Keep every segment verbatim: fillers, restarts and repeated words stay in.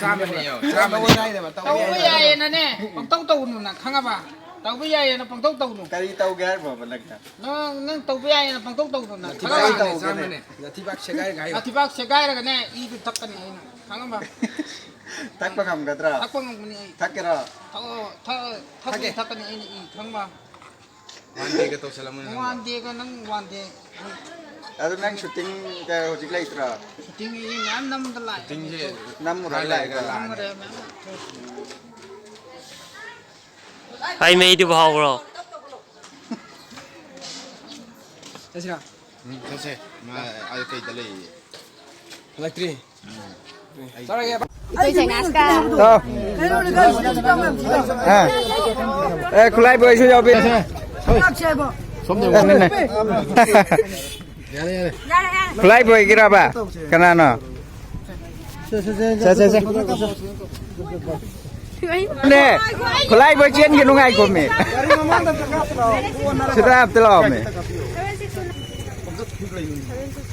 ꯆꯥꯝꯃꯅꯦ, ꯌꯣ, ꯆꯥꯝꯃꯅꯦ꯫ ꯇꯧꯕ ꯌꯥꯏꯌꯦꯅꯅꯦ, ꯄꯪꯇꯧ ꯇꯧꯒꯅꯨ ꯅꯪ, ꯈꯪꯉꯕ? ꯇꯧꯕ ꯌꯥꯏꯌꯦꯅ ꯄꯪꯇꯧ ꯇꯧꯒꯅꯨ꯫ ꯀꯔꯤ ꯇꯧꯒꯦ ꯍꯥꯏꯔꯤꯕꯣꯕ ꯅꯪꯅ? ꯅꯪ, ꯅꯪ ꯇꯧꯕ ꯌꯥꯏꯌꯦꯅ ꯄꯪꯇꯧ ꯇꯧꯒꯅꯨ ꯅꯪ, ꯈꯪꯉꯕ? ꯇꯧꯒꯦꯅꯦ꯫ ꯆꯥꯝꯃꯅꯦ꯫ ꯂꯊꯤꯕꯥꯛ ꯁꯦꯒꯥꯏꯔꯒ ꯍꯥꯏꯌꯣ꯫ ꯂꯊꯤꯕꯥꯛ ꯁꯦꯒꯥꯏꯔꯒꯅꯦ, ꯏꯗꯨ ꯊꯛꯀꯅꯤ ꯑꯩꯅ, ꯈꯪꯉꯕ? ꯊꯛꯄ ꯉꯝꯒꯗ꯭ꯔꯥ? ꯊꯛꯄ ꯉꯝꯒꯅꯤ ꯑꯩ꯫ ꯊꯛꯀꯦꯔꯣ? ꯊꯛꯑꯣ, ꯊꯛ-, ꯊꯛꯄꯨꯗꯤ ꯊꯛꯀꯦ꯫ ꯊꯛꯀꯅꯤ ꯑꯩꯅ ꯏ, ꯈꯪꯕ? One dayꯒ ꯇꯧꯁꯜꯂꯝꯃꯣ ꯅꯪ꯫ One dayꯒ ꯅꯪ one day꯫ ꯑꯗꯨ ꯅꯪ shootingꯒ ꯍꯧꯖꯤꯛ ꯂꯩꯇ꯭ꯔꯣ? Shooting ꯃꯌꯥꯝ ꯅꯝꯕ ꯂꯥꯛꯑꯦ꯫ Shootingꯁꯦ ꯅꯝꯃꯨꯔ ꯈꯔ ꯂꯩꯔꯒ ꯂꯥꯛꯑꯅꯤ꯫ ꯅꯝꯃꯨꯔꯦ ꯃꯌꯥꯝ꯫ ꯍꯩ ꯃꯍꯤꯗꯨꯕꯨ ꯍꯥꯎꯕ꯭ꯔꯣ? ꯆꯠꯁꯤꯔꯥ? ꯎꯝ, ꯆꯠꯁꯦ꯫ ꯃꯥ ꯑꯥ ꯀꯩꯗ ꯂꯩꯌꯦ? ꯍꯜꯂꯛꯇ꯭ꯔꯤ꯫ ꯆꯥꯔꯒꯦ꯫ ꯑꯩꯈꯣꯏ ꯆꯩꯅꯥꯁꯀ꯫ ꯑꯥ꯫ ꯑꯦ, ꯈꯨꯠꯂꯥꯏ ꯕꯣꯏꯁꯨ ꯌꯥꯎꯕꯤ꯫ ꯁꯣꯝꯗ ꯑꯦ, ꯅꯦ, ꯅꯦ꯫ ꯌꯥꯔꯦ, ꯌꯥꯔꯦ꯫ ꯈꯨꯠꯂꯥꯏ ꯕꯣꯏꯒꯤꯔꯕ? ꯀꯅꯥꯅꯣ? ꯁꯦ, ꯁꯦ, ꯁꯦ꯫ ꯅꯦ, ꯈꯨꯠꯂꯥꯏ ꯕꯣꯏ ꯆꯦꯟꯒꯤꯅꯨ ꯉꯥꯏꯈꯣꯃꯤ꯫ ꯁꯤꯗ ꯑꯝꯇ ꯂꯥꯛꯑꯣꯃꯤ꯫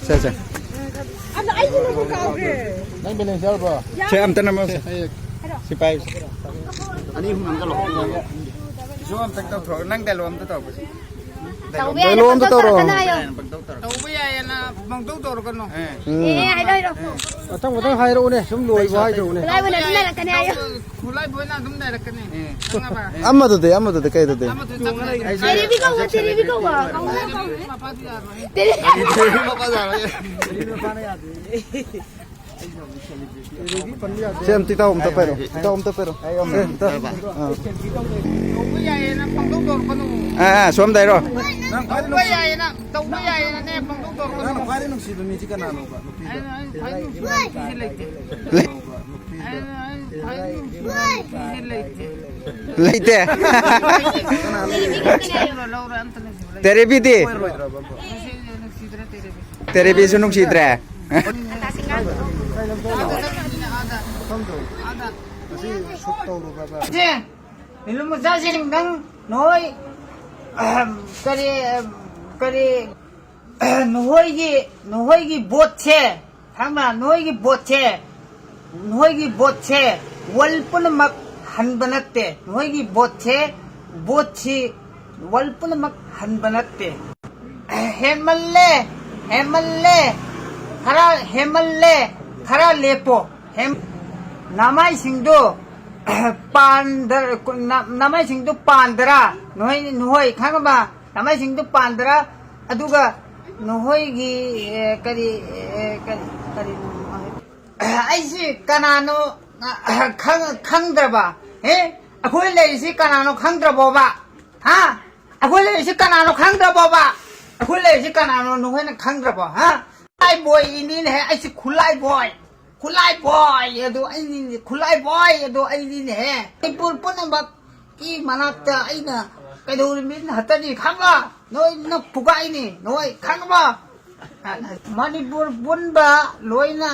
ꯁꯦ, ꯁꯦ꯫ ꯅꯪ balance ꯌꯥꯎꯔꯕꯣ? ꯁꯦ, ꯑꯝꯇ ꯅꯝꯃꯣ꯫ ꯁꯦ, ꯁꯤ ꯄꯥꯏꯌꯨ꯫ ꯑꯅꯤ ꯑꯍꯨꯝ ꯑꯝꯇ ꯂꯧꯊꯣꯛ꯫ ꯏꯁꯣ ꯑꯝꯇꯪ ꯇꯧꯊꯣꯛꯑꯣ꯫ ꯅꯪ dialogue ꯑꯝꯇ ꯇꯧꯔꯛꯑꯣ꯫ ꯇꯧꯕ ꯌꯥꯏꯅ dialogue ꯑꯝꯇ ꯄꯪꯇꯧ ꯇꯧꯔꯛꯑꯣ꯫ ꯇꯧꯔꯛꯀꯅꯨ ꯍꯥꯏꯌꯣ꯫ ꯇꯧꯕ ꯌꯥꯏꯌꯦꯅ ꯄꯪꯇꯧ ꯇꯧꯔꯛꯀꯅꯨ꯫ ꯎꯝ꯫ ꯑꯦ, ꯍꯥꯏꯔꯣ, ꯍꯥꯏꯔꯣ꯫ ꯃꯊꯪ ꯃꯊꯪ ꯍꯥꯏꯔꯛꯎꯅꯦ꯫ ꯁꯨꯝ ꯂꯣꯏꯕ ꯍꯥꯏꯗꯧꯅꯦ꯫ ꯈꯨꯠꯂꯥꯏ ꯕꯣꯏꯅ ꯑꯗꯨꯝ ꯂꯩꯔꯛꯀꯅꯤ꯫ ꯈꯨꯠꯂꯥꯏ ꯕꯣꯏꯅ ꯑꯗꯨꯝ ꯂꯩꯔꯛꯀꯅꯤ꯫ ꯈꯪꯉꯕ? ꯑꯃꯗꯨꯗꯤ, ꯑꯃꯗꯨꯗꯤ ꯀꯩꯗꯨꯗꯤ? ꯑꯃꯗꯨ ꯆꯪꯉꯦ꯫ ꯇꯦꯔꯦꯕꯤ ꯀꯧꯕ, ꯇꯦꯔꯦꯕꯤ ꯀꯧꯕ꯫ ꯃꯄꯥꯗꯤ ꯌꯥꯔꯣꯏ꯫ ꯇꯦꯔꯦꯕꯤ꯫ ꯁꯤ ꯑꯝꯇ ꯏꯇꯥꯎ ꯑꯝꯇ ꯄꯥꯏꯔꯣ꯫ ꯏꯇꯥꯎ ꯑꯝꯇ ꯄꯥꯏꯔꯣ꯫ ꯁꯦ, ꯏꯇꯥꯎ꯫ ꯑꯥ꯫ ꯇꯧꯕ ꯌꯥꯏꯌꯦꯅ ꯄꯪꯇꯧ ꯇꯧꯔꯛꯀꯅꯨ꯫ ꯑꯥ, ꯑꯥ, ꯁꯣꯝꯗ ꯍꯥꯏꯔꯣ꯫ ꯇꯧꯕ ꯌꯥꯏꯌꯦꯅ, ꯇꯧꯕ ꯌꯥꯏꯌꯦꯅꯅꯦ ꯄꯪꯇꯧ ꯇꯧꯔꯛꯀꯅꯨ꯫ ꯅꯪꯅ ꯈ꯭ꯋꯥꯏꯗꯩ ꯅꯨꯡꯁꯤꯕ ꯃꯤꯁꯤ ꯀꯅꯥꯅꯣꯕ? ꯅꯨꯄꯤꯗ꯫ ꯑꯩꯅ, ꯑꯩꯅ ꯈ꯭ꯋꯥꯏ ꯅꯨꯡꯁꯤꯕ ꯅꯨꯄꯤꯁꯤ ꯂꯩꯇꯦ꯫ ꯂꯩ-, ꯑꯩꯅ, ꯑꯩꯅ ꯈ꯭ꯋꯥꯏ ꯅꯨꯡꯁꯤꯕ ꯅꯨꯄꯤꯁꯤ ꯂꯩꯇꯦ꯫ ꯂꯩꯇꯦ? ꯂꯧꯔ, ꯂꯧꯔ ꯑꯝꯇ ꯅꯨꯡꯁꯤꯕ ꯂꯩꯇꯦ꯫ ꯇꯦꯔꯦꯕꯤꯗꯤ? ꯃꯁꯤ ꯅꯨꯡꯁꯤꯗ꯭ꯔꯦ ꯇꯦꯔꯦꯕꯤ꯫ ꯇꯦꯔꯦꯕꯤꯁꯨ ꯅꯨꯡꯁꯤꯗ꯭ꯔꯦ? ꯁꯦ, ꯅꯤꯂꯨ ꯃꯆꯥꯁꯤꯡ, ꯅꯪ, ꯅꯣꯏ, ꯑꯍꯝ, ꯀꯔꯤ, ꯀꯔꯤ, ꯅꯈꯣꯏꯒꯤ, ꯅꯈꯣꯏꯒꯤ ꯚꯣꯠꯁꯦ, ꯈꯪꯕ꯭ꯔꯥ? ꯅꯈꯣꯏꯒꯤ ꯚꯣꯠꯁꯦ ꯅꯈꯣꯏꯒꯤ ꯚꯣꯠꯁꯦ ꯋꯥꯔꯜ ꯄꯨꯝꯅꯃꯛ ꯍꯟꯕ ꯅꯠꯇꯦ꯫ ꯅꯈꯣꯏꯒꯤ ꯚꯣꯠꯁꯦ, ꯚꯣꯠꯁꯤ ꯋꯥꯔꯜ ꯄꯨꯝꯅꯃꯛ ꯍꯟꯕ ꯅꯠꯇꯦ꯫ ꯍꯦꯟꯃꯜꯂꯦ, ꯍꯦꯟꯃꯜꯂꯦ, ꯈꯔ ꯍꯦꯟꯃꯜꯂꯦ, ꯈꯔ ꯂꯦꯞꯄꯣ꯫ ꯍꯦꯟ-, ꯅꯃꯥꯏꯁꯤꯡꯗꯣ ꯄꯥꯟꯗ-, ꯅ-, ꯅꯃꯥꯏꯁꯤꯡꯗꯣ ꯄꯥꯟꯗꯔꯥ? ꯅꯈꯣꯏ, ꯅꯈꯣꯏ ꯈꯪꯉꯕ? ꯅꯃꯥꯏꯁꯤꯡꯗꯣ ꯄꯥꯟꯗꯔꯥ? ꯑꯗꯨꯒ ꯅꯈꯣꯏꯒꯤ, ꯑꯦ, ꯀꯔꯤ, ꯑꯦ, ꯀꯔꯤ, ꯀꯔꯤ, ꯑꯩꯁꯤ ꯀꯅꯥꯅꯣ ꯈꯪ-, ꯈꯪꯗ꯭ꯔꯕ? ꯑꯦ? ꯑꯩꯈꯣꯏ ꯂꯩꯔꯤꯁꯤ ꯀꯅꯥꯅꯣ ꯈꯪꯗ꯭ꯔꯕꯣꯕ? ꯍꯥ? ꯑꯩꯈꯣꯏ ꯂꯩꯔꯤꯁꯤ ꯀꯅꯥꯅꯣ ꯈꯪꯗ꯭ꯔꯕꯣꯕ? ꯑꯩꯈꯣꯏ ꯂꯩꯔꯤꯁꯤ ꯀꯅꯥꯅꯣ ꯅꯈꯣꯏꯅ ꯈꯪꯗ꯭ꯔꯕꯣ? ꯍꯥ? ꯈꯨꯠꯂꯥꯏ ꯕꯣꯏ ꯏꯅꯤꯅꯦꯍꯦ, ꯑꯩꯁꯤ ꯈꯨꯠꯂꯥꯏ ꯕꯣꯏ꯫ ꯈꯨꯠꯂꯥꯏ ꯕꯣꯏ ꯑꯗꯣ ꯑꯩꯅꯤꯅꯦ, ꯈꯨꯠꯂꯥꯏ ꯕꯣꯏ ꯑꯗꯣ ꯑꯩꯅꯤꯅꯦꯍꯦ꯫ ꯃꯅꯤꯄꯨꯔ ꯄꯨꯝꯅꯃꯛꯀꯤ ꯃꯅꯥꯛꯇ ꯑꯩꯅ ꯀꯩꯗꯧꯔꯤꯃꯤ ꯍꯠꯇꯅꯤ ꯈꯪꯕ? ꯅꯣꯏ ꯅꯪ ꯐꯨꯒꯥꯏꯅꯤ, ꯅꯣꯏ ꯈꯪꯕ? ꯃꯅꯤꯄꯨꯔ ꯄꯨꯟꯕ ꯂꯣꯏꯅ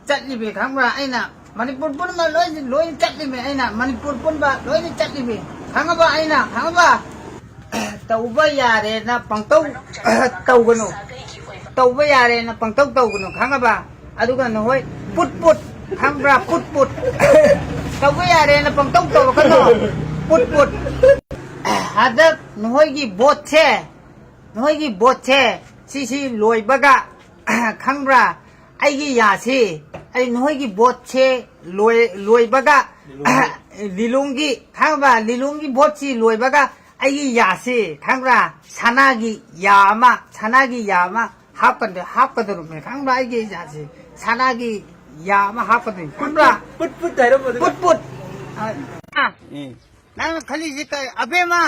ꯆꯠꯂꯤꯃꯤ ꯈꯪꯕ꯭ꯔꯥ? ꯑꯩꯅ ꯃꯅꯤꯄꯨꯔ ꯄꯨꯟꯕ ꯂꯣꯏ, ꯂꯣꯏꯅ ꯆꯠꯂꯤꯃꯤ, ꯑꯩꯅ ꯃꯅꯤꯄꯨꯔ ꯄꯨꯟꯕ ꯂꯣꯏꯅ ꯆꯠꯂꯤꯃꯤ ꯈꯪꯉꯕ? ꯑꯩꯅ ꯈꯪꯉꯕ? ꯇꯧꯕ ꯌꯥꯔꯦꯅ ꯄꯪꯇꯧ ꯇꯧꯒꯅꯨ꯫ ꯇꯧꯕ ꯌꯥꯔꯦꯅ ꯄꯪꯇꯧ ꯇꯧꯒꯅꯨ, ꯈꯪꯉꯕ? ꯑꯗꯨꯒ ꯅꯈꯣꯏ ꯄꯨꯠ ꯄꯨꯠ, ꯈꯪꯕ꯭ꯔꯥ? ꯄꯨꯠ ꯄꯨꯠ꯫ ꯇꯧꯕ ꯌꯥꯔꯦꯅ ꯄꯪꯇꯧ ꯇꯧꯔꯛꯀꯅꯨ꯫ ꯄꯨꯠ ꯄꯨꯠ꯫ ꯍꯟꯗꯛ ꯅꯈꯣꯏꯒꯤ ꯚꯣꯠꯁꯦ, ꯅꯈꯣꯏꯒꯤ ꯚꯣꯠꯁꯦ ꯁꯤꯁꯤ ꯂꯣꯏꯕꯒ, ꯈꯪꯕ꯭ꯔꯥ? ꯑꯩꯒꯤ ꯌꯥꯁꯤ, ꯑꯩ ꯅꯈꯣꯏꯒꯤ ꯚꯣꯠꯁꯦ ꯂꯣꯏ-, ꯂꯣꯏꯕꯒ, ꯂꯤꯂꯣꯡꯒꯤ, ꯈꯪꯕ꯭ꯔꯥ? ꯂꯤꯂꯣꯡꯒꯤ ꯚꯣꯠꯁꯤ ꯂꯣꯏꯕꯒ ꯑꯩꯒꯤ ꯌꯥꯁꯤ, ꯈꯪꯕ꯭ꯔꯥ? ꯁꯅꯥꯒꯤ ꯌꯥ ꯑꯃ, ꯁꯅꯥꯒꯤ ꯌꯥ ꯑꯃ ꯍꯥꯞꯀꯗ-, ꯍꯥꯞꯀꯗꯧꯔꯕꯅꯦ, ꯈꯪꯕ꯭ꯔꯥ? ꯑꯩꯒꯤ ꯌꯥꯁꯤ ꯁꯅꯥꯒꯤ ꯌꯥ ꯑꯃ ꯍꯥꯞꯀꯗꯣꯏꯅꯤ, ꯈꯪꯕ꯭ꯔꯥ? ꯄꯨꯠ ꯄꯨꯠ ꯍꯥꯏꯔꯝꯕꯗꯨ꯫ ꯄꯨꯠ ꯄꯨꯠ꯫ ꯑ, ꯑ, ꯎꯝ꯫ ꯅꯪꯅ ꯈꯜꯂꯤꯁꯤ ꯀꯔꯤ? ꯑꯕꯦꯝꯃ,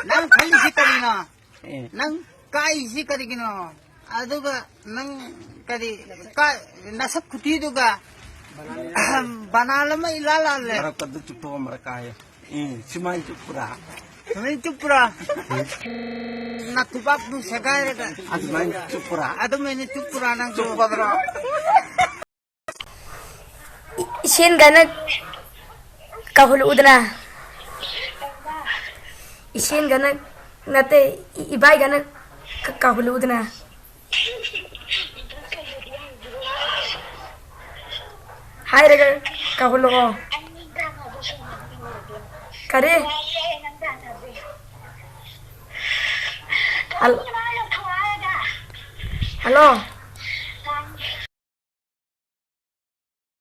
ꯅꯪ ꯈꯜꯂꯤꯁꯤ ꯀꯔꯤꯅꯣ? ꯑꯦ꯫ ꯅꯪ ꯀꯥꯏꯁꯤ ꯀꯔꯤꯒꯤꯅꯣ? ꯑꯗꯨꯒ ꯅꯪ ꯀꯔꯤ, ꯀꯥꯏ, ꯅꯁꯛ ꯈꯨꯊꯤꯗꯨꯒ ꯕꯅꯥꯟ ꯑꯃ ꯏꯂꯥ ꯂꯥꯜꯂꯦ꯫ ꯃꯔꯛꯇ ꯆꯨꯞꯊꯣꯛꯑ ꯃꯔꯛ ꯀꯥꯏꯌꯦ꯫ ꯎꯝ, ꯁꯨꯃꯥꯏꯅ ꯆꯨꯞꯄ꯭ꯔꯥ? ꯁꯨꯃꯥꯏꯅ ꯆꯨꯞꯄ꯭ꯔꯥ? ꯅꯥꯊꯨꯕꯥꯛꯇꯨ ꯁꯦꯒꯥꯏꯔꯒ꯫ ꯑꯗꯨꯃꯥꯏꯅ ꯆꯨꯞꯄ꯭ꯔꯥ? ꯑꯗꯨꯃꯥꯏꯅ ꯆꯨꯞꯄ꯭ꯔꯥ ꯅꯪꯁꯨ? ꯆꯨꯞꯄꯗ꯭ꯔꯣ? ꯏ-, ꯏꯁꯦꯟꯒꯅ ꯀꯧꯍꯜꯂꯛꯎꯗꯅ꯫ ꯏꯁꯦꯟꯒꯅ ꯅꯠꯇꯦ, ꯏ-, ꯏꯕꯥꯏꯒꯅ ꯀ-, ꯀꯧꯍꯜꯂꯛꯎꯗꯅ꯫ ꯍꯥꯏꯔꯒ ꯀꯧꯍꯜꯂꯛꯑꯣ꯫ ꯀꯔꯤ? ꯍꯜ-, ꯍꯜꯂꯣ꯫